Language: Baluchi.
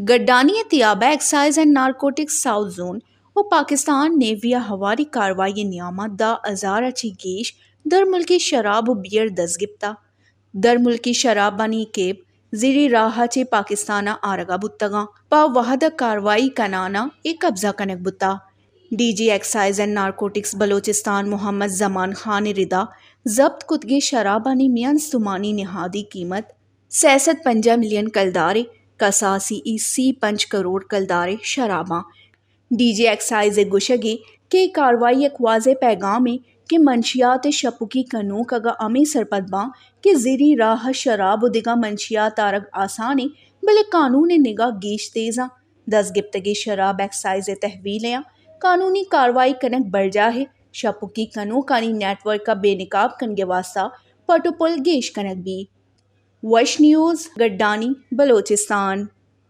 گڈانی ءِ تیاب ءَ excise and narcotics south zone ءُ پاکستان نیوی ءَ ہواری کاروائی ءِ نیام ءَ دہ ہزار ءَ چہ گیش درملکی شراب ءُ بیئر دزگپتہ۔ درملکی شرابانی کیپ زیری راہ ءَ چہ پاکستان ءَ آرگ ءَ بوتگ اَنت۔ پہ وھد ءَ کاروائی کنان ءَ اے قبضہ کنگ بوتہ۔ D G excise and narcotics Balochistan Muhammad Zaman Khan ءِ ردا ضبط کتگیں شرابانی میان استمانی نہادی قیمت سئے سد پنجاہ ملین کلدار ءِ، کساسی ءَ سی پنچ کروڑ کلدار ءِ شراب اَنت۔ ڈی جی ایکسائز ءِ گوشگ اِنت کہ اے کاروائی یک واضح پیغامے کہ منشیات ءِ شپکی کنوک اگاں ہمے سرپد باں کہ زیری راہ ءَ شراب ءُ دگہ منشیات آرگ آسان اِنت، بلے قانون ءِ نگاہ گیش تیز اَنت۔ دزگپتگیں شراب ایکسائز ءِ تحویل ءَ اَنت، قانونی کاروائی کنگ برجاہ اِنت، شپکی کنوکانی نیٹ ورک ءَ بے نقاب کنگ ءِ واستہ پٹ ءُ پل گیش کنگ بیت۔ وش نیوز، گڈانی، بلوچستان۔